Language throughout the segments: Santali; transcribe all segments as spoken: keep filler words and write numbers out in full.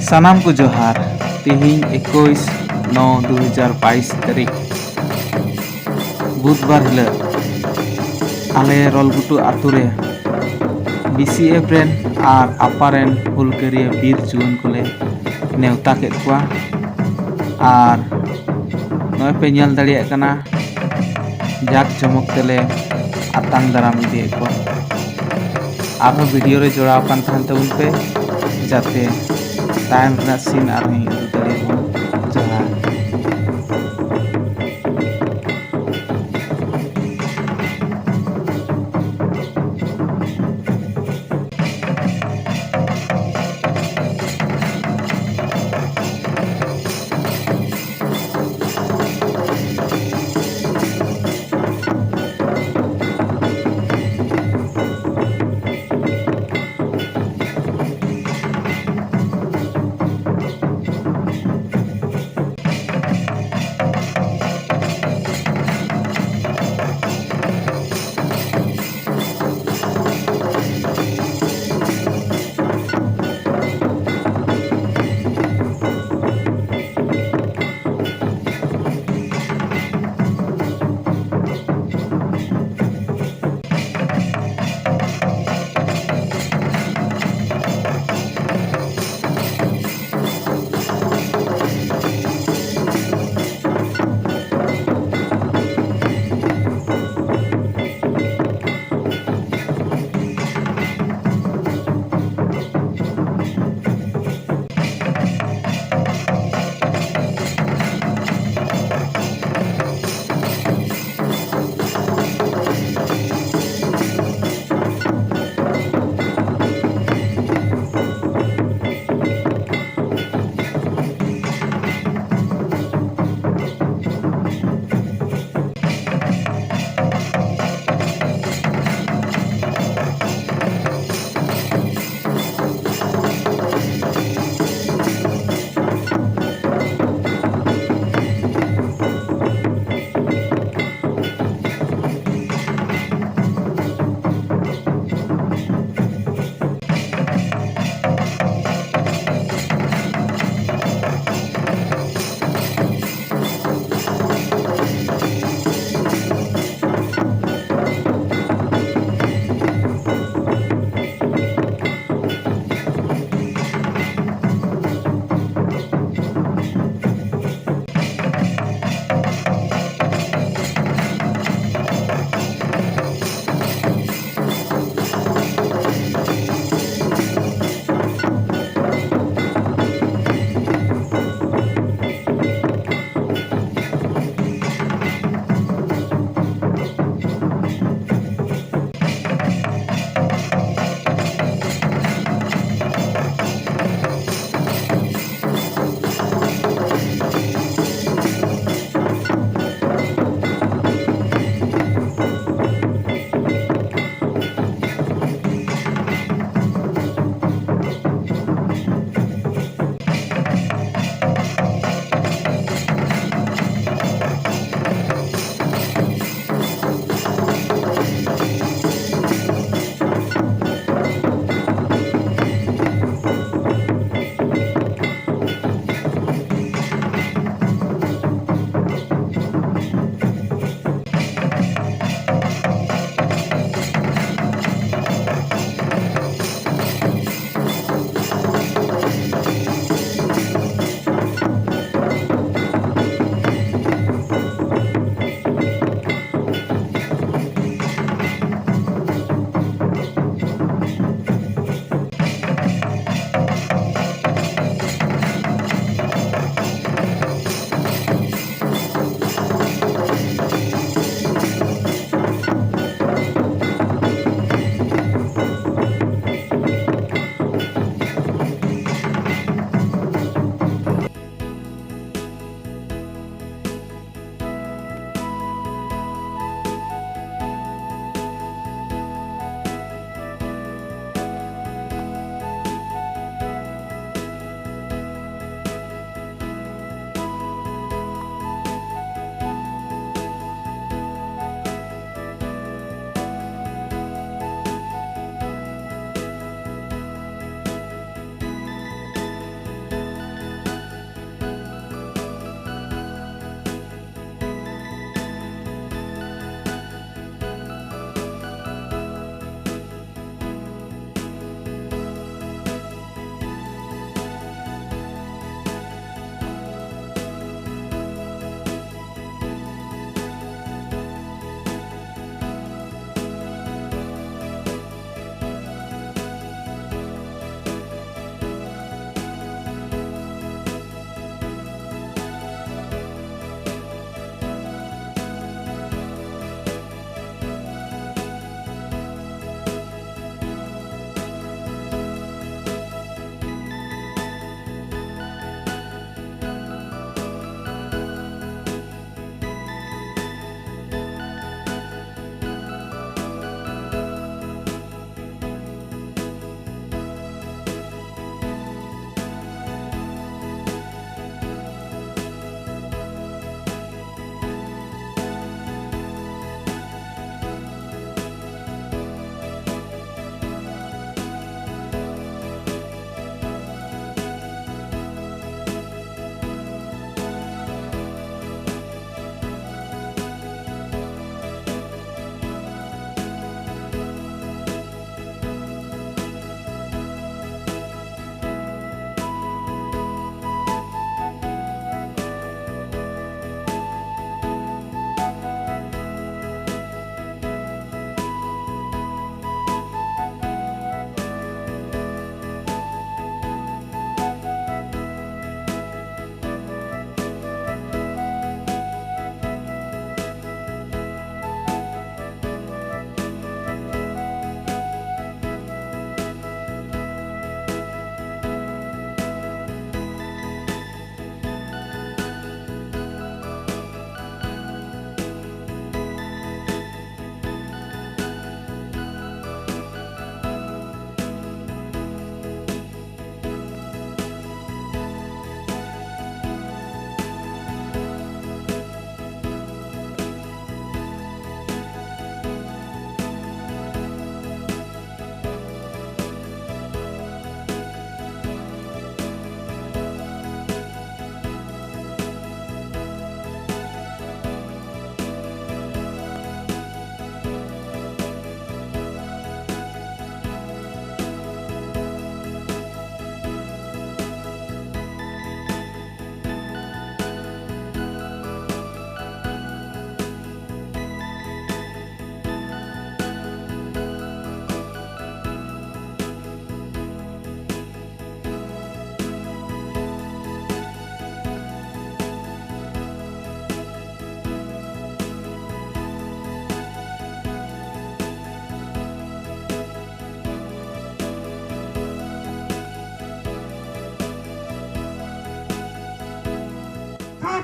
ᱥᱟᱱᱟᱢ ᱠᱚ ᱡᱚᱦᱟᱨ᱾ ᱛᱮᱦᱮᱧ ᱮᱠᱩᱥ ᱱᱚ ᱫᱩ ᱦᱟᱡᱟᱨ ᱵᱟᱭᱤᱥ ᱛᱟᱹᱨᱤᱠᱷ, ᱵᱩᱫᱷᱵᱟᱨ ᱦᱤᱞᱳᱜ, ᱟᱞᱮ ᱨᱚᱞᱜᱷᱩᱴᱩ ᱟᱛᱳ ᱨᱮ ᱵᱤ ᱥᱤ ᱮᱯᱷ ᱨᱮᱱ ᱟᱨ ᱟᱯᱟ ᱨᱮᱱ ᱦᱩᱞᱜᱟᱹᱨᱤᱭᱟᱹ ᱵᱤᱨ ᱡᱩᱣᱟᱹᱱ ᱠᱚᱞᱮ ᱱᱮᱣᱛᱟ ᱠᱮᱫ ᱠᱚᱣᱟ᱾ ᱟᱨ ᱱᱚᱜᱼᱚᱭ ᱯᱮ ᱧᱮᱞ ᱫᱟᱲᱮᱭᱟᱜ ᱠᱟᱱᱟ, ᱡᱟᱠ ᱡᱚᱢᱚᱠ ᱛᱮᱞᱮ ᱟᱛᱟᱝ ᱫᱟᱨᱟᱢ ᱤᱫᱤᱭᱮᱫ ᱠᱚᱣᱟ᱾ ᱟᱨᱦᱚᱸ ᱵᱷᱤᱰᱤᱭᱳ ᱨᱮ ᱡᱚᱲᱟᱣ ᱟᱠᱟᱱ ᱛᱟᱦᱮᱱ ᱛᱟᱵᱚᱱ ᱯᱮ, ᱡᱟᱛᱮ ᱛᱟᱭᱚᱢ ᱨᱮᱱᱟᱜ ᱥᱤᱱ ᱟᱨᱦᱚᱸ ᱩᱫᱩᱜ ᱫᱟᱲᱮᱭᱟᱵᱚᱱ᱾ ᱡᱚᱦᱟᱨ᱾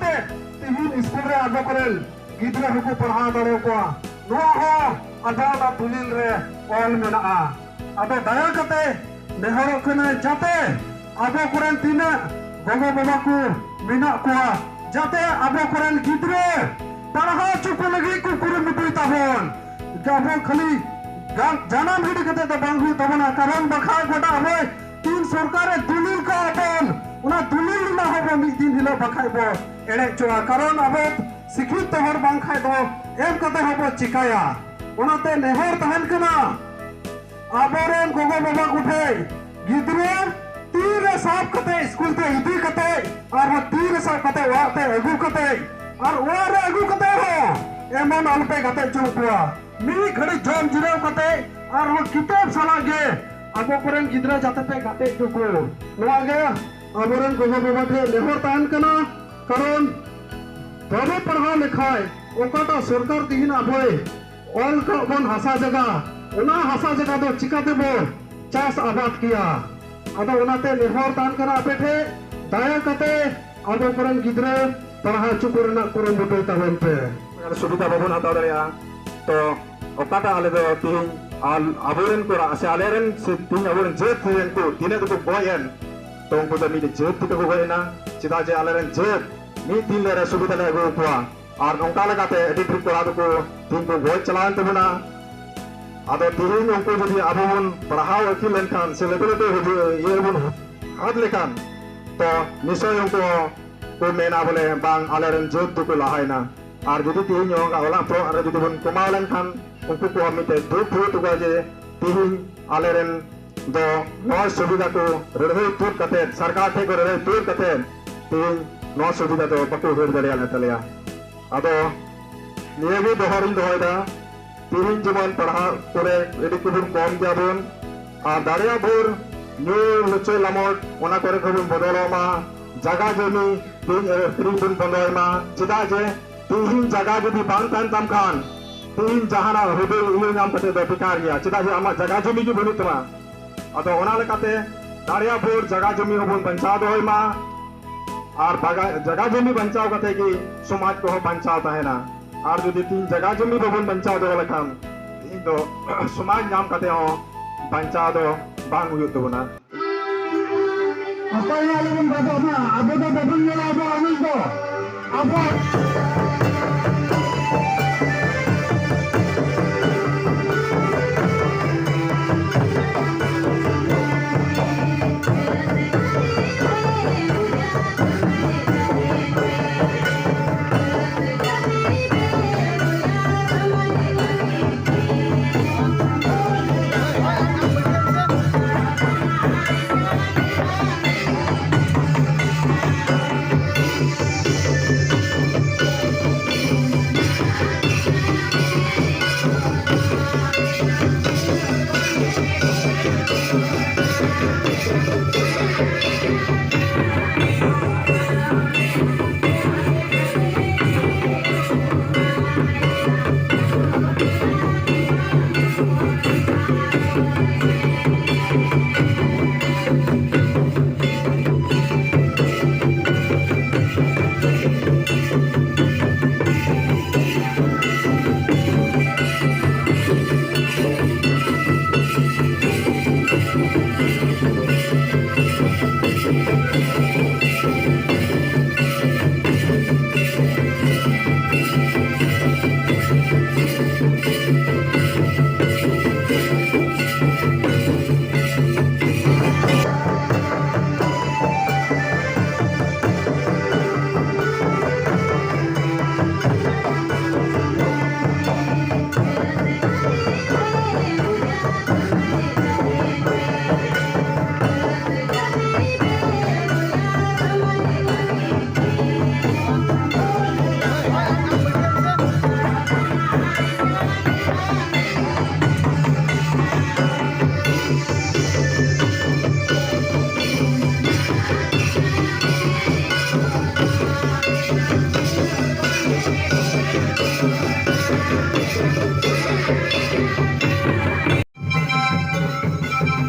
ᱛᱮ ᱛᱮᱦᱮᱧ ᱥᱠᱩᱞ ᱨᱮ ᱟᱵᱚ ᱠᱚᱨᱮᱱ ᱜᱤᱫᱽᱨᱟᱹ ᱦᱚᱸᱠᱚ ᱯᱟᱲᱦᱟᱣ ᱫᱟᱲᱮᱭᱟᱠᱚᱣᱟ᱾ ᱱᱚᱣᱟ ᱦᱚᱸ ᱟᱵᱚ ᱚᱱᱟ ᱫᱚᱞᱤᱞ ᱨᱮ ᱚᱞ ᱢᱮᱱᱟᱜᱼᱟ᱾ ᱟᱫᱚ ᱫᱟᱭᱟ ᱠᱟᱛᱮ ᱱᱮᱦᱚᱨᱚᱜ ᱠᱟᱱᱟ, ᱡᱟᱛᱮ ᱟᱵᱚ ᱠᱚᱨᱮᱱ ᱛᱤᱱᱟᱹᱜ ᱜᱚᱜᱚ ᱵᱟᱵᱟ ᱠᱚ ᱢᱮᱱᱟᱜ ᱠᱚᱣᱟ, ᱡᱟᱛᱮ ᱟᱵᱚ ᱠᱚᱨᱮᱱ ᱜᱤᱫᱽᱨᱟᱹ ᱯᱟᱲᱦᱟᱣ ᱦᱚᱪᱚ ᱠᱚ ᱞᱟᱹᱜᱤᱫ ᱠᱚ ᱠᱩᱨᱩᱢᱩᱴᱩᱭ ᱛᱟᱵᱚᱱ᱾ ᱟᱵᱚ ᱠᱷᱟᱹᱞᱤ ᱜᱟᱱ ᱡᱟᱱᱟᱢ ᱜᱤᱰᱤ ᱠᱟᱛᱮ ᱫᱚ ᱵᱟᱝ ᱦᱩᱭᱩᱜ ᱛᱟᱵᱚᱱᱟ, ᱠᱟᱨᱚᱱ ᱵᱟᱠᱷᱟᱡ ᱜᱚᱴᱟ ᱟᱵᱚᱭ ᱛᱤᱱ ᱥᱚᱨᱠᱟᱨᱮ ᱫᱩᱞᱤᱞ ᱠᱟᱜ ᱵᱚᱱ, ᱚᱱᱟ ᱫᱩᱞᱤᱞ ᱨᱮᱱᱟᱜ ᱦᱚᱸ ᱵᱚ ᱢᱤᱫ ᱫᱤᱱ ᱦᱤᱞᱳᱜ ᱵᱟᱠᱷᱟᱡ ᱵᱚ ᱮᱲᱮ ᱦᱚᱪᱚᱜᱼᱟ᱾ ᱠᱟᱨᱚᱱ ᱟᱵᱚ ᱥᱤᱠᱷᱤᱛ ᱦᱚᱲ ᱵᱟᱝ ᱠᱷᱟᱡ ᱫᱚ ᱮᱢ ᱠᱟᱛᱮ ᱦᱚᱸ ᱵᱚ ᱪᱤᱠᱟᱭᱟ? ᱚᱱᱟᱛᱮ ᱱᱮᱦᱚᱨ ᱛᱟᱦᱮᱱ ᱠᱟᱱᱟ ᱟᱵᱚᱨᱮᱱ ᱜᱚᱜᱚ ᱵᱟᱵᱟ ᱠᱚᱴᱷᱮᱱ, ᱜᱤᱫᱽᱨᱟᱹ ᱛᱤᱨᱮ ᱥᱟᱵ ᱠᱟᱛᱮ ᱥᱠᱩᱞ ᱛᱮ ᱤᱫᱤ ᱠᱟᱛᱮ ᱟᱨᱦᱚᱸ ᱛᱤᱨᱮ ᱥᱟᱵ ᱠᱟᱛᱮ ᱚᱲᱟᱜ ᱛᱮ ᱟᱹᱜᱩ ᱠᱟᱛᱮ ᱟᱨ ᱚᱲᱟᱜ ᱨᱮ ᱟᱹᱜᱩ ᱠᱟᱛᱮ ᱦᱚᱸ ᱮᱢᱚᱱ ᱟᱞᱚᱯᱮ ᱜᱟᱛᱮ ᱦᱚᱪᱚ ᱠᱚᱣᱟ᱾ ᱢᱤᱫ ᱜᱷᱟᱹᱲᱤᱡ ᱡᱚᱢ ᱡᱤᱨᱟᱹᱣ ᱠᱟᱛᱮ ᱟᱨᱦᱚᱸ ᱠᱤᱛᱟᱹᱵ ᱥᱟᱞᱟᱜ ᱜᱮ ᱟᱵᱚ ᱠᱚᱨᱮᱱ ᱜᱤᱫᱽᱨᱟᱹ ᱡᱟᱛᱮ ᱯᱮ ᱜᱟᱛᱮ ᱦᱚᱪᱚ ᱠᱚ, ᱱᱚᱣᱟ ᱜᱮ ᱟᱵᱚᱨᱮᱱ ᱜᱚᱜᱚ ᱵᱟᱵᱟ ᱴᱷᱮᱱ ᱱᱮᱦᱚᱨ ᱛᱟᱦᱮᱱ ᱠᱟᱱᱟ᱾ ᱠᱟᱨᱚᱱ ᱵᱟᱵᱚ ᱯᱟᱲᱦᱟᱣ ᱞᱮᱠᱷᱟᱡ ᱚᱠᱟᱴᱟᱜ ᱥᱚᱨᱠᱟᱨ ᱛᱮᱦᱮᱧ ᱟᱵᱚᱭ ᱚᱞ ᱠᱟᱜ ᱵᱚᱱ ᱦᱟᱥᱟ ᱡᱟᱭᱜᱟ, ᱚᱱᱟ ᱦᱟᱥᱟ ᱡᱟᱭᱜᱟ ᱫᱚ ᱪᱤᱠᱟ ᱛᱮᱵᱚ ᱪᱟᱥ ᱟᱵᱟᱫ ᱠᱮᱭᱟ? ᱟᱫᱚ ᱚᱱᱟᱛᱮ ᱱᱮᱦᱚᱨ ᱛᱟᱦᱮᱱ ᱠᱟᱱᱟ ᱟᱯᱮ ᱴᱷᱮᱡ, ᱫᱟᱭᱟ ᱠᱟᱛᱮ ᱟᱵᱚ ᱠᱚᱨᱮᱱ ᱜᱤᱫᱽᱨᱟᱹ ᱯᱟᱲᱦᱟᱣ ᱦᱚᱪᱚ ᱠᱚ ᱨᱮᱱᱟᱜ ᱠᱩᱨᱩᱢᱩᱴᱩᱭ ᱛᱟᱵᱚᱱ ᱯᱮ᱾ ᱥᱩᱵᱤᱫᱷᱟ ᱵᱟᱵᱚᱱ ᱦᱟᱛᱟᱣ ᱫᱟᱲᱮᱭᱟᱜᱼᱟ, ᱛᱚ ᱚᱠᱟᱴᱟᱜ ᱟᱞᱮ ᱫᱚ ᱛᱤᱦᱤᱧ ᱟᱞ-, ᱟᱵᱚᱨᱮᱱ ᱠᱚ ᱨᱟ-, ᱥᱮ ᱟᱞᱮᱨᱮᱱ ᱥᱮ ᱛᱤᱦᱤᱧ ᱟᱵᱚᱨᱮᱱ ᱡᱟᱹᱛ ᱨᱮᱱ ᱠᱚ ᱛᱤᱱᱟᱹᱜ ᱫᱚᱠᱚ ᱜᱚᱡ ᱮᱱ, ᱛᱚ ᱩᱱᱠᱩ ᱫᱚ ᱢᱤᱫᱴᱮᱱ ᱡᱟᱹᱛ ᱛᱮᱠᱚ ᱜᱚᱡ ᱮᱱᱟ᱾ ᱪᱮᱫᱟᱜ ᱡᱮ ᱟᱞᱮᱨᱮᱱ ᱡᱟᱹᱛ ᱢᱤᱫ ᱫᱤᱱ ᱞᱮ ᱥᱩᱵᱤᱫᱷᱟ ᱞᱮ ᱟᱹᱜᱩ ᱟᱠᱚᱣᱟ, ᱟᱨ ᱱᱚᱝᱠᱟ ᱞᱮᱠᱟᱛᱮ ᱟᱹᱰᱤ ᱰᱷᱮᱨ ᱠᱚᱲᱟ ᱫᱚᱠᱚ ᱛᱤᱦᱤᱧ ᱠᱚ ᱜᱚᱡ ᱪᱟᱞᱟᱣᱮᱱ ᱛᱟᱵᱚᱱᱟ᱾ ᱟᱫᱚ ᱛᱤᱦᱤᱧ ᱩᱱᱠᱩ ᱡᱩᱫᱤ ᱟᱵᱚ ᱵᱚᱱ ᱯᱟᱲᱦᱟᱣ ᱟᱹᱠᱤᱞ ᱞᱮᱱᱠᱷᱟᱱ ᱥᱮ ᱞᱟᱹᱴᱩ ᱞᱟᱹᱴᱩ ᱦᱤᱡᱩᱜ ᱤᱭᱟᱹ ᱨᱮᱵᱚᱱ ᱦᱟᱛ ᱞᱮᱠᱷᱟᱱ, ᱛᱚ ᱱᱤᱥᱪᱚᱭ ᱩᱱᱠᱩ ᱦᱚᱸ ᱠᱚ ᱢᱮᱱᱟ ᱵᱚᱞᱮ ᱵᱟᱝ, ᱟᱞᱮᱨᱮᱱ ᱡᱟᱹᱛ ᱫᱚᱠᱚ ᱞᱟᱦᱟᱭᱮᱱᱟ᱾ ᱟᱨ ᱡᱩᱫᱤ ᱛᱤᱦᱤᱧ ᱚᱱᱠᱟ ᱚᱞᱚᱜ ᱯᱟᱲᱦᱟᱜ ᱨᱮ ᱡᱩᱫᱤ ᱵᱚᱱ ᱠᱚᱢᱟᱣ ᱞᱮᱱᱠᱷᱟᱱ ᱩᱱᱠᱩ ᱠᱚᱣᱟᱜ ᱢᱤᱫᱴᱮᱡ ᱫᱩᱠ ᱦᱩᱭᱩᱜ ᱛᱟᱠᱚᱣᱟ ᱡᱮ ᱛᱤᱦᱤᱧ ᱟᱞᱮᱨᱮᱱ ᱫᱚ ᱱᱚᱣᱟ ᱥᱩᱵᱤᱫᱷᱟ ᱠᱚ ᱨᱟᱹᱲᱦᱟᱹᱭ ᱛᱩᱫ ᱠᱟᱛᱮ, ᱥᱚᱨᱠᱟᱨ ᱴᱷᱮᱡ ᱠᱚ ᱨᱟᱹᱲᱦᱟᱹᱭ ᱛᱩᱫ ᱠᱟᱛᱮ ᱛᱤᱦᱤᱧ ᱱᱚᱣᱟ ᱥᱩᱵᱤᱫᱷᱟ ᱫᱚ ᱵᱟᱠᱚ ᱦᱟᱹᱨ ᱫᱟᱲᱮᱭᱟᱜ ᱞᱮ ᱛᱟᱞᱮᱭᱟ᱾ ᱟᱫᱚ ᱱᱤᱭᱟᱹ ᱜᱮ ᱫᱚᱦᱚᱨᱤᱧ ᱫᱚᱦᱚᱭᱮᱫᱟ, ᱛᱤᱦᱤᱧ ᱡᱮᱢᱚᱱ ᱯᱟᱲᱦᱟᱜ ᱠᱚᱨᱮ ᱟᱹᱰᱤ ᱠᱚᱵᱚᱱ ᱠᱚᱢ ᱜᱮᱭᱟᱵᱚᱱ, ᱟᱨ ᱫᱟᱲᱮᱭᱟᱜ ᱵᱷᱳᱨ ᱧᱩ ᱞᱚᱪᱚ ᱞᱟᱢᱚᱴ ᱚᱱᱟ ᱠᱚᱨᱮ ᱠᱷᱚᱱ ᱵᱚᱱ ᱵᱚᱫᱚᱞᱚᱜ ᱢᱟ᱾ ᱡᱟᱭᱜᱟ ᱡᱚᱢᱤ ᱛᱤᱦᱤᱧ ᱟᱹᱠᱷᱨᱤᱧ ᱵᱚᱱ ᱵᱚᱱᱫᱚᱭ ᱢᱟ᱾ ᱪᱮᱫᱟᱜ ᱡᱮ ᱛᱤᱦᱤᱧ ᱡᱟᱭᱜᱟ ᱡᱩᱫᱤ ᱵᱟᱝ ᱛᱟᱦᱮᱱ ᱛᱟᱢ ᱠᱷᱟᱱ ᱛᱤᱦᱤᱧ ᱡᱟᱦᱟᱱᱟᱜ ᱦᱩᱰᱟᱹ ᱤᱭᱟᱹ ᱧᱟᱢ ᱠᱟᱛᱮ ᱫᱚ ᱵᱮᱠᱟᱨ ᱜᱮᱭᱟ, ᱪᱮᱫᱟᱜ ᱡᱮ ᱟᱢᱟᱜ ᱡᱟᱭᱜᱟ ᱡᱚᱢᱤ ᱜᱮ ᱵᱟᱹᱱᱩᱜ ᱛᱟᱢᱟ᱾ ᱟᱫᱚ ᱚᱱᱟ ᱞᱮᱠᱟᱛᱮ ᱫᱟᱲᱮᱭᱟᱜ ᱵᱷᱳᱨ ᱡᱟᱭᱜᱟ ᱡᱚᱢᱤ ᱦᱚᱸᱵᱚᱱ ᱵᱟᱧᱪᱟᱣ ᱫᱚᱦᱚᱭ ᱢᱟ᱾ ᱟᱨ ᱵᱟᱜᱟ-, ᱡᱟᱜᱟ ᱡᱚᱢᱤ ᱵᱟᱧᱪᱟᱣ ᱠᱟᱛᱮ ᱜᱮ ᱥᱚᱢᱟᱡᱽ ᱠᱚᱦᱚᱸ ᱵᱟᱧᱪᱟᱣ ᱛᱟᱦᱮᱱᱟ᱾ ᱟᱨ ᱡᱩᱫᱤ ᱛᱤᱦᱤᱧ ᱡᱟᱜᱟ ᱡᱚᱢᱤ ᱵᱟᱵᱚᱱ ᱵᱟᱧᱪᱟᱣ ᱫᱚᱦᱚ ᱞᱮᱠᱷᱟᱱ, ᱛᱤᱦᱤᱧ ᱫᱚ ᱥᱚᱢᱟᱡᱽ ᱧᱟᱢ ᱠᱟᱛᱮ ᱦᱚᱸ ᱵᱟᱧᱪᱟᱣ ᱫᱚ ᱵᱟᱝ ᱦᱩᱭᱩᱜ ᱛᱟᱵᱚᱱᱟ᱾ ᱚᱠᱚᱭ ᱦᱚᱸ ᱟᱞᱚᱵᱚᱱ ᱵᱟᱫᱚᱜ ᱢᱟ, ᱟᱵᱚ ᱫᱚ ᱵᱟᱵᱚᱱ ᱧᱮᱞᱟ ᱟᱵᱚᱣᱟᱜ ᱟᱱᱟᱴ ᱫᱚ᱾ ᱟᱵᱚᱣᱟᱜ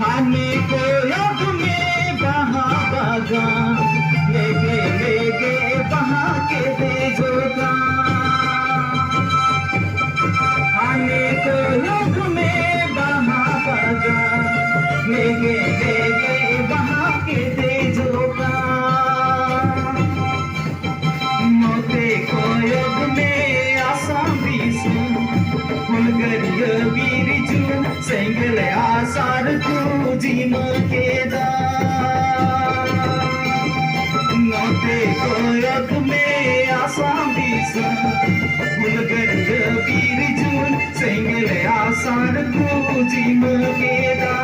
ᱦᱟᱱᱮ ᱠᱚᱭᱚᱜ ᱢᱮ ᱵᱟᱦᱟ ᱵᱟᱜᱟᱱ, ᱞᱮᱵᱮᱫ ᱠᱮᱫᱟ᱾ ᱱᱚᱛᱮ ᱠᱚᱭᱚᱜ ᱢᱮ ᱟᱥᱟᱢ ᱫᱤᱥᱚᱢ, ᱦᱩᱞᱜᱟᱹᱨᱤᱭᱟᱹ ᱵᱤᱨ ᱡᱩᱣᱟᱹᱱ, ᱥᱮᱸᱜᱮᱞ ᱟᱥᱟᱲ ᱠᱚ ᱡᱤᱢᱟᱹ ᱠᱮᱫᱟ᱾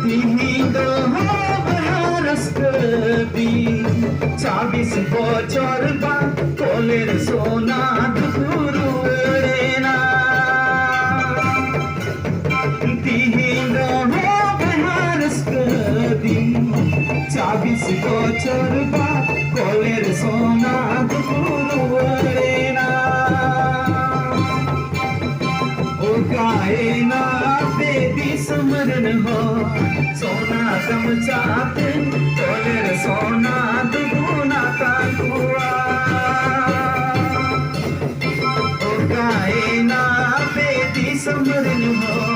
ᱛᱤᱦᱤᱧ ᱫᱚ ᱵᱚᱭᱦᱟ ᱨᱟᱹᱥᱠᱟᱹ ᱫᱤᱱ, ᱪᱟᱵᱤᱥ ᱵᱚᱪᱷᱚᱨ ᱵᱟᱫ ᱠᱚᱞᱮᱨ ᱥᱳᱱᱟ ᱫᱩᱠᱩ ᱨᱩᱣᱟᱹᱲᱮᱱᱟ᱾ ᱛᱤᱦᱤᱧ ᱫᱚ ᱵᱚᱭᱦᱟ ᱨᱟᱹᱥᱠᱟᱹ ᱫᱤᱱ, ᱪᱟᱵᱤᱥ ᱵᱚᱪᱷᱚᱨ ᱵᱟᱫ ᱠᱚᱞᱮᱨ ᱥᱳᱱᱟ ᱫᱩᱠᱩ ᱨᱩᱣᱟᱹᱲᱮᱱᱟ᱾ ᱚᱠᱟᱭᱮᱱᱟ ᱟᱯᱮ ᱫᱤᱥᱚᱢ ᱨᱮᱱ ᱦᱚᱲ? ᱥᱳᱱᱟ ᱜᱟᱢᱪᱷᱟ ᱛᱮ ᱠᱚᱞᱮᱨ ᱥᱳᱱᱟ ᱫᱩᱜᱩᱱᱟ ᱛᱟᱠᱚᱣᱟ᱾ ᱚᱠᱟᱭᱮᱱᱟ ᱟᱯᱮ ᱫᱤᱥᱚᱢ ᱨᱮᱱ ᱦᱚᱲ?